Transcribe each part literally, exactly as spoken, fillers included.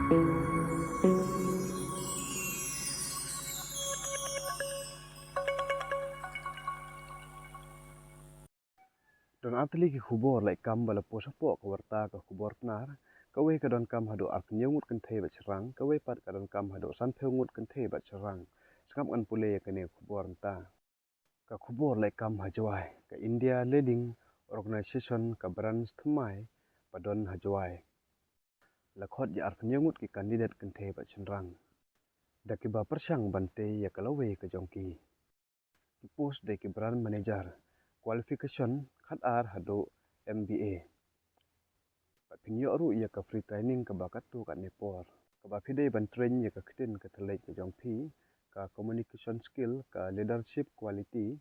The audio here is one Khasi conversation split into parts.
Don artylli ki khubor lait kam ba la post hapoh ka warta ka khubor Pnar. Kawei ka donkam haduh arphew hynñiew ngut kynthei bad shynrang, kawei pat ka donkam haduh sanphew ngut kynthei bad shynrang. Sngap ngan pule ïa kane ka khubor mynta. Ka khubor lait kam ha Jowai, ka India Leading Organization ka branch thymmai ba don ha Jowai la khot ïa arphew hynñiew ngut ki candidate kynthei bad shynrang da kiba pyrshang ban tei ïa ka lawei ka jong ki. Ki post dei ki branch manager, qualification khatar haduh M B A. Bad phin ïoh ruh ïa ka free training kaba katto katne por, kaba phi dei ban train ïa ka ktien ka thylliej ka jong phi, ka communication skill, ka leadership quality,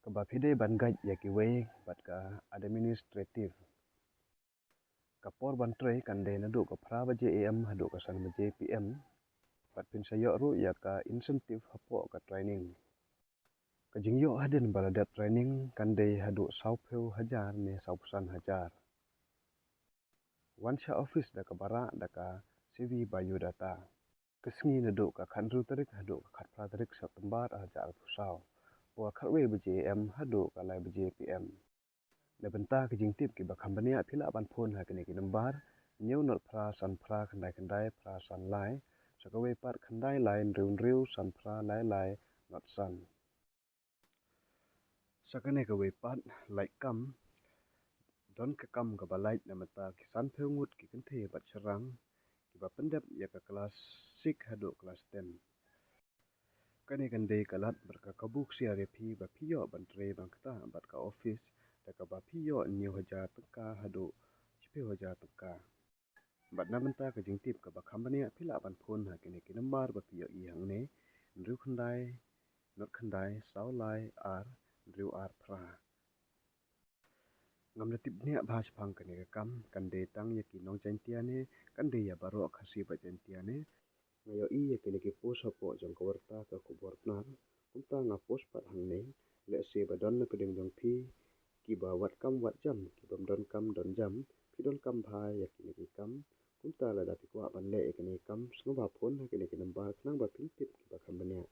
kaba phi dei ban guide ïa kiwei, bad ka administrative. Ka por ban trei kan dei naduh ka phra baje A M haduh ka san baje P M. Bad phin sa ïoh ruh ïa ka incentive hapoh ka training. Ka jingïoh hadien ba la dep training kan dei haduh sawphew hajar ne sawphew san hajar. Wan sha office da kaba rah da ka C V biodata. Ka sngi naduh ka khathynriew tarik haduh ka khatphra tarik September ar hajar arphew saw. Por khatwei baje A M haduh ka lai baje P M. Na bynta ka jingtip kiba kham bniah phi lah ban phone ha kine ki nambar: hynñiew not phra san phra khyndai khyndai phra san lai, sa kawei pat khyndai lai hynriew hynriew san phra lai lai not san. Sa kane kawei pat, lait kam. Don ka kam kaba lait na bynta ki sanphew ngut ki kynthei bad shynrang kiba pyndep ïa ka klas six haduh klas ten. Kane kan dei ka lad bad ka kabu ksiar ïa phi ba phi ïoh ban trei ban ktah bad ka office da kaba phi ïoh hynñiew hajar tyngka haduh shiphew hajar tyngka. Bad na bynta ka jingtip kaba kham bniah phi lah ban phone ha kine ki nambar ba phi ïohi hangne: hynriew khyndai not khyndai saw lai ar hynriew ar phra. Ngam da tip bniah bha shaphang kane ka kam, kan dei tang ïa ki nong Jaiñtia ne kan dei ïa baroh Khasi bad Jaiñtia ne. Nga ïohi ïa kine ki post hapoh jong ka warta ka khubor Pnar, kumta nga post pat hangne. Lehse ba don na pdeng jong phi kiba wad kam wad jam, ki bym don kam don jam, phi donkam bha ïa kine ki kam. Kumta lada phi kwah ban leh ïa kine ki kam, sngewbha phone ha kine ki nambar khnang ba phin tip kiba kham bniah.